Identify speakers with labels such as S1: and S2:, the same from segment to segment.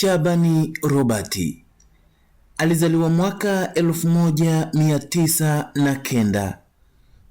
S1: Shabani Robert alizaliwa mwaka 1909,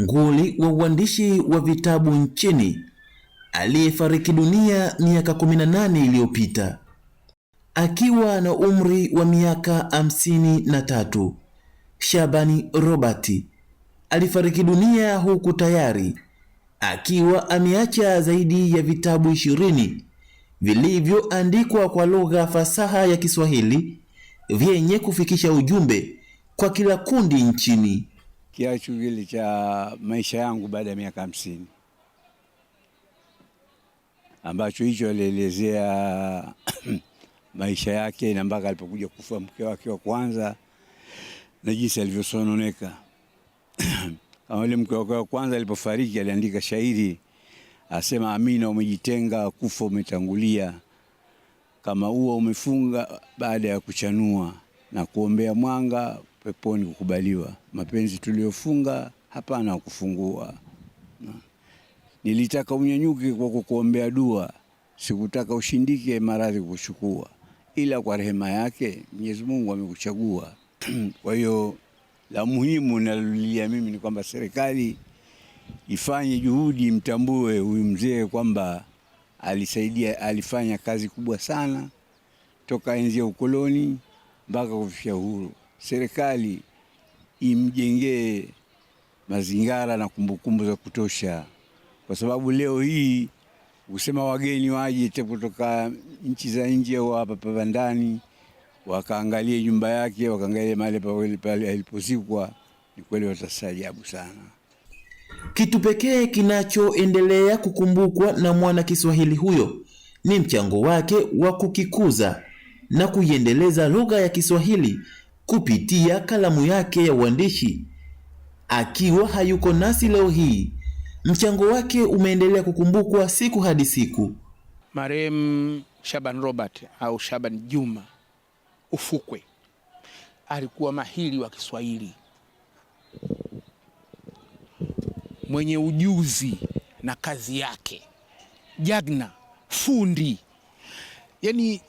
S1: nguli wa uandishi wa vitabu nchini aliyefariki dunia miaka 18 iliyopita akiwa na umri wa miaka 53. Shabani Robert alifariki dunia huku tayari akiwa ameacha zaidi ya vitabu 20 vilivyoandikwa kwa lugha fasaha ya Kiswahili vyenye kufikisha ujumbe kwa kila kundi nchini.
S2: Kiachu kile cha maisha yangu baada ya miaka 50, ambacho hicho alielezea maisha yake na mpaka alipokuja kufa mke wake wa kwanza na jinsi alivyosononeka. Kama yule mke wake wa kwanza alipofariki aliandika shairi asema, Amina umejitenga, kufa umetangulia, kama ua umefunga baada ya kuchanua, na kuombea mwanga peponi kukubaliwa, mapenzi tuliyofunga hapana kufungua. Nilitaka unyanyuke kwa kukuombea dua, sikutaka ushindike maradhi kukuchukua, ila kwa rehema yake Mwenyezi Mungu amekuchagua. Kwa hiyo la muhimu nalolilia mimi ni kwamba serikali ifanye juhudi, mtambue huyu mzee kwamba alisaidia, alifanya kazi kubwa sana toka enzi ya ukoloni mpaka kufikia uhuru. Serikali imjengee mazingara na kumbukumbu za kutosha, kwa sababu leo hii usema wageni waje kutoka nchi za nje au hapa hapa ndani wakaangalie nyumba yake, wakaangalie mahali pale alipozikwa, ni kweli watastaajabu sana.
S1: Kitu pekee kinachoendelea kukumbukwa na mwana Kiswahili huyo ni mchango wake wa kukikuza na kuiendeleza lugha ya Kiswahili kupitia kalamu yake ya uandishi. Akiwa hayuko nasi leo hii, mchango wake umeendelea kukumbukwa siku hadi siku.
S3: Marehemu Shaban Robert au Shaban Juma Ufukwe alikuwa mahiri wa Kiswahili, mwenye ujuzi na kazi yake, jagna, fundi, yani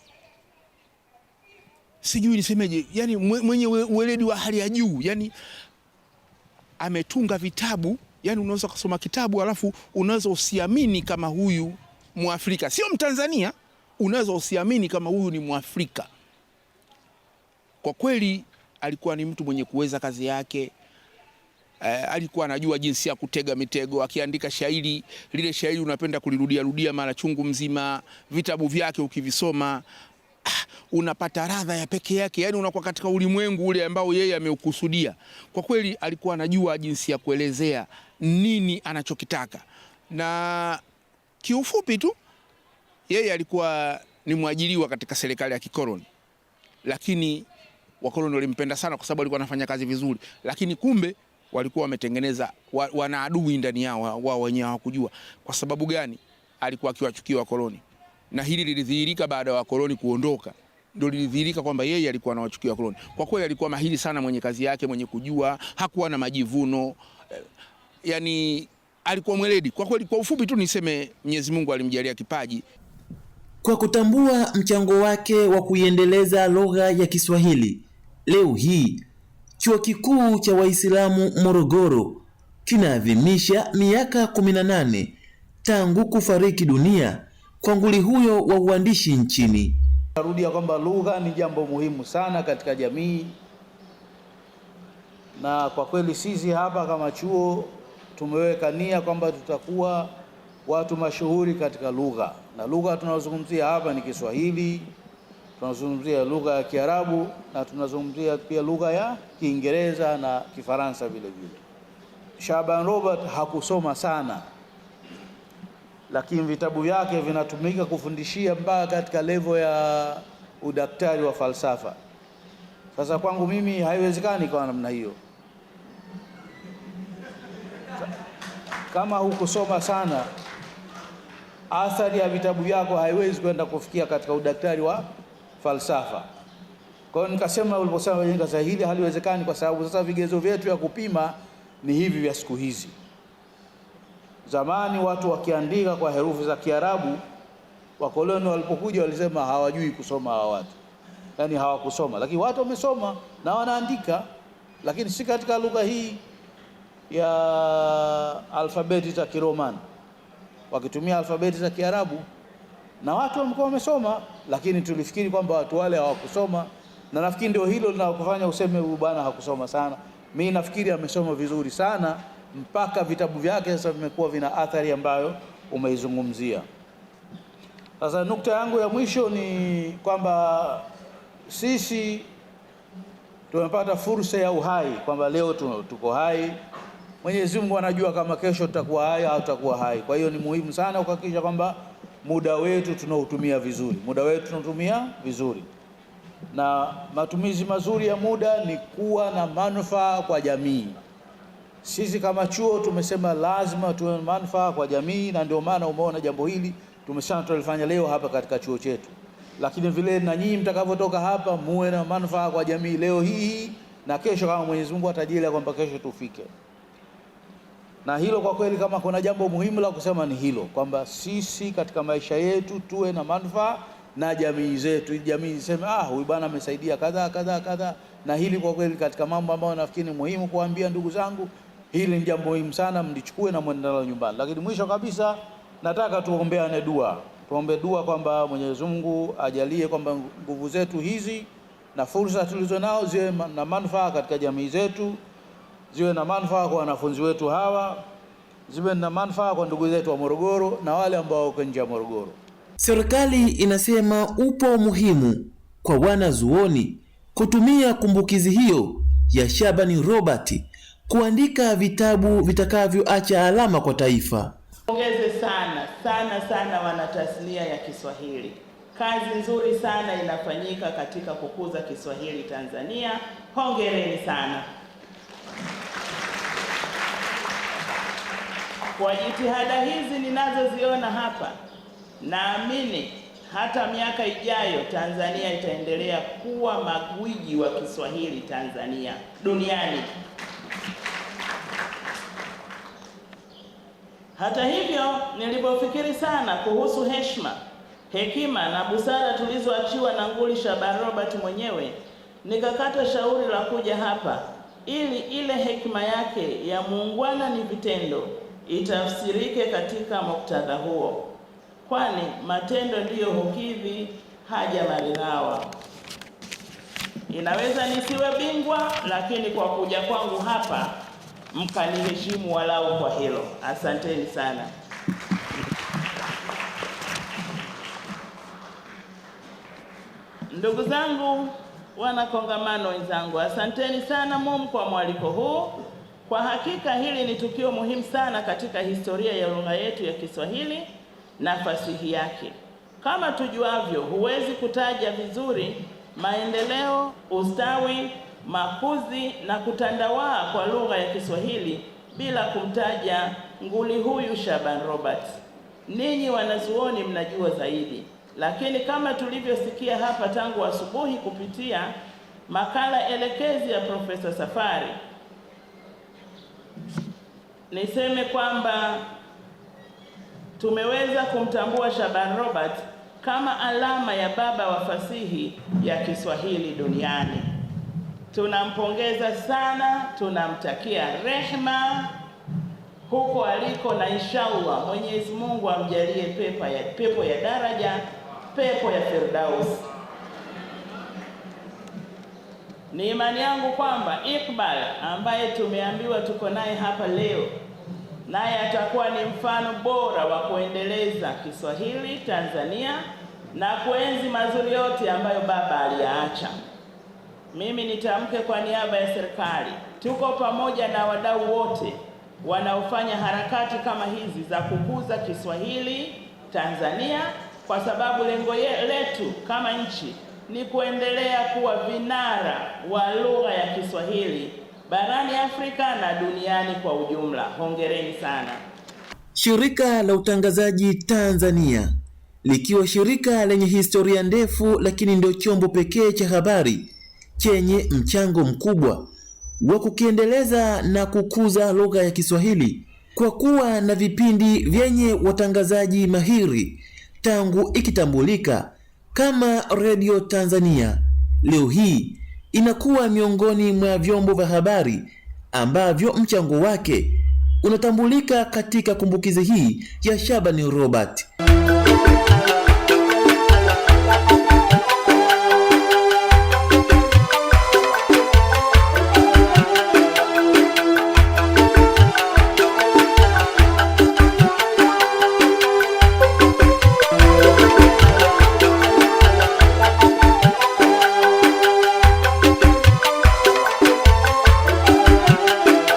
S3: sijui nisemeje, yani mwenye weledi wa hali ya juu, yani ametunga vitabu, yani unaweza kusoma kitabu alafu unaweza usiamini kama huyu Mwafrika, sio Mtanzania, unaweza usiamini kama huyu ni Mwafrika. Kwa kweli alikuwa ni mtu mwenye kuweza kazi yake. Alikuwa anajua jinsi ya kutega mitego. Akiandika shairi, lile shairi unapenda kulirudia rudia mara chungu mzima. Vitabu vyake ukivisoma, unapata radha ya pekee yake, yani unakuwa katika ulimwengu ule ambao yeye ameukusudia. Kwa kweli alikuwa anajua jinsi ya kuelezea nini anachokitaka, na kiufupi tu yeye alikuwa ni mwajiriwa katika serikali ya kikoloni, lakini wakoloni walimpenda sana kwa sababu alikuwa anafanya kazi vizuri, lakini kumbe walikuwa wametengeneza wana adui ndani yao, wao wenyewe hawakujua. Kwa sababu gani? Alikuwa akiwachukia wakoloni, na hili lilidhihirika baada ya wakoloni kuondoka, ndio lilidhihirika kwamba yeye alikuwa anawachukia wakoloni. Kwa kweli alikuwa mahiri sana, mwenye kazi yake, mwenye kujua, hakuwa na majivuno, yani alikuwa mweledi kwa kweli. Kwa ufupi tu niseme Mwenyezi Mungu alimjalia kipaji.
S1: Kwa kutambua mchango wake wa kuiendeleza lugha ya Kiswahili, leo hii Chuo Kikuu cha Waislamu Morogoro kinaadhimisha miaka 18 tangu kufariki dunia kwa nguli huyo wa uandishi nchini.
S4: Narudia kwamba lugha ni jambo muhimu sana katika jamii, na kwa kweli sisi hapa kama chuo tumeweka nia kwamba tutakuwa watu mashuhuri katika lugha, na lugha tunazungumzia hapa ni Kiswahili, tunazungumzia lugha ya Kiarabu na tunazungumzia pia lugha ya Kiingereza na Kifaransa vile vile. Shaban Robert hakusoma sana, lakini vitabu vyake vinatumika kufundishia mpaka katika level ya udaktari wa falsafa. Sasa kwangu mimi haiwezekani kwa namna hiyo. Kama hukusoma sana, athari ya vitabu vyako haiwezi kwenda kufikia katika udaktari wa falsafa. Kwa hiyo nikasema, uliposema nikasema hili haliwezekani, kwa sababu sasa vigezo vyetu vya kupima ni hivi vya siku hizi. Zamani watu wakiandika kwa herufi za Kiarabu Wakoloni walipokuja walisema hawajui kusoma hawa watu, yaani hawakusoma, lakini watu wamesoma na wanaandika, lakini si katika lugha hii ya alfabeti za Kiromani, wakitumia alfabeti za Kiarabu, na watu wamekuwa wamesoma, lakini tulifikiri kwamba watu wale hawakusoma, na nafikiri ndio hilo linalokufanya useme huyu bwana hakusoma sana. Mimi nafikiri amesoma vizuri sana, mpaka vitabu vyake sasa vimekuwa vina athari ambayo umeizungumzia. Sasa nukta yangu ya mwisho ni kwamba sisi tumepata fursa ya uhai, kwamba leo tuko hai. Mwenyezi Mungu anajua kama kesho tutakuwa hai au tutakuwa hai. Kwa hiyo ni muhimu sana kuhakikisha kwamba muda wetu tunautumia vizuri, muda wetu tunautumia vizuri, na matumizi mazuri ya muda ni kuwa na manufaa kwa jamii. Sisi kama chuo tumesema lazima tuwe na manufaa kwa jamii, na ndio maana umeona jambo hili tumesema tulifanya leo hapa katika chuo chetu, lakini vile na nyinyi mtakavyotoka hapa muwe na manufaa kwa jamii leo hii na kesho, kama Mwenyezi Mungu atajalia kwamba kesho tufike. Na hilo kwa kweli, kama kuna jambo muhimu la kusema ni hilo, kwamba sisi katika maisha yetu tuwe na manufaa na jamii zetu, ili jamii iseme ah, huyu bwana amesaidia kadhaa kadhaa kadhaa. Na hili kwa kweli katika mambo ambayo nafikiri ni muhimu kuambia ndugu zangu, hili ni jambo muhimu sana, mlichukue na mwende nalo nyumbani. Lakini mwisho kabisa nataka tuombeane dua, tuombe dua kwamba Mwenyezi Mungu ajalie kwamba nguvu zetu hizi na fursa tulizo nao ziwe na manufaa katika jamii zetu, ziwe na manufaa kwa wanafunzi wetu hawa, ziwe na manufaa kwa ndugu zetu wa Morogoro na wale ambao wako nje ya Morogoro.
S1: Serikali inasema upo umuhimu kwa wanazuoni kutumia kumbukizi hiyo ya Shabani Robert kuandika vitabu vitakavyoacha alama kwa taifa.
S5: Pongeze sana sana sana wanatasnia ya Kiswahili. Kazi nzuri sana inafanyika katika kukuza Kiswahili Tanzania. Hongereni sana kwa jitihada hizi ninazoziona hapa. Naamini hata miaka ijayo Tanzania itaendelea kuwa magwiji wa Kiswahili Tanzania duniani. Hata hivyo, nilipofikiri sana kuhusu heshima, hekima na busara tulizoachiwa na nguli Shaban Robert mwenyewe, nikakata shauri la kuja hapa ili ile hekima yake ya muungwana ni vitendo itafsirike katika muktadha huo, kwani matendo ndiyo hukidhi haja maridhawa. Inaweza nisiwe bingwa, lakini kwa kuja kwangu hapa mkaniheshimu walau kwa hilo. Asanteni sana. Ndugu zangu wana kongamano wenzangu, asanteni sana MUM kwa mwaliko huu. Kwa hakika hili ni tukio muhimu sana katika historia ya lugha yetu ya Kiswahili na fasihi yake. Kama tujuavyo, huwezi kutaja vizuri maendeleo, ustawi, makuzi na kutandawaa kwa lugha ya Kiswahili bila kumtaja nguli huyu Shaban Robert. Ninyi wanazuoni mnajua zaidi, lakini kama tulivyosikia hapa tangu asubuhi kupitia makala elekezi ya Profesa Safari, niseme kwamba tumeweza kumtambua Shaban Robert kama alama ya baba wa fasihi ya Kiswahili duniani. Tunampongeza sana, tunamtakia rehema huko aliko, na inshallah Mwenyezi Mungu amjalie pepo ya daraja, pepo ya Firdaus. Ni imani yangu kwamba Iqbal ambaye tumeambiwa tuko naye hapa leo, naye atakuwa ni mfano bora wa kuendeleza Kiswahili Tanzania na kuenzi mazuri yote ambayo baba aliyaacha. Mimi nitamke kwa niaba ya serikali, tuko pamoja na wadau wote wanaofanya harakati kama hizi za kukuza Kiswahili Tanzania, kwa sababu lengo letu kama nchi ni kuendelea kuwa vinara wa lugha ya Kiswahili barani Afrika na duniani kwa ujumla. Hongereni sana.
S1: Shirika la Utangazaji Tanzania likiwa shirika lenye historia ndefu, lakini ndio chombo pekee cha habari chenye mchango mkubwa wa kukiendeleza na kukuza lugha ya Kiswahili kwa kuwa na vipindi vyenye watangazaji mahiri tangu ikitambulika kama Redio Tanzania, leo hii inakuwa miongoni mwa vyombo vya habari ambavyo mchango wake unatambulika katika kumbukizi hii ya Shabani Robert.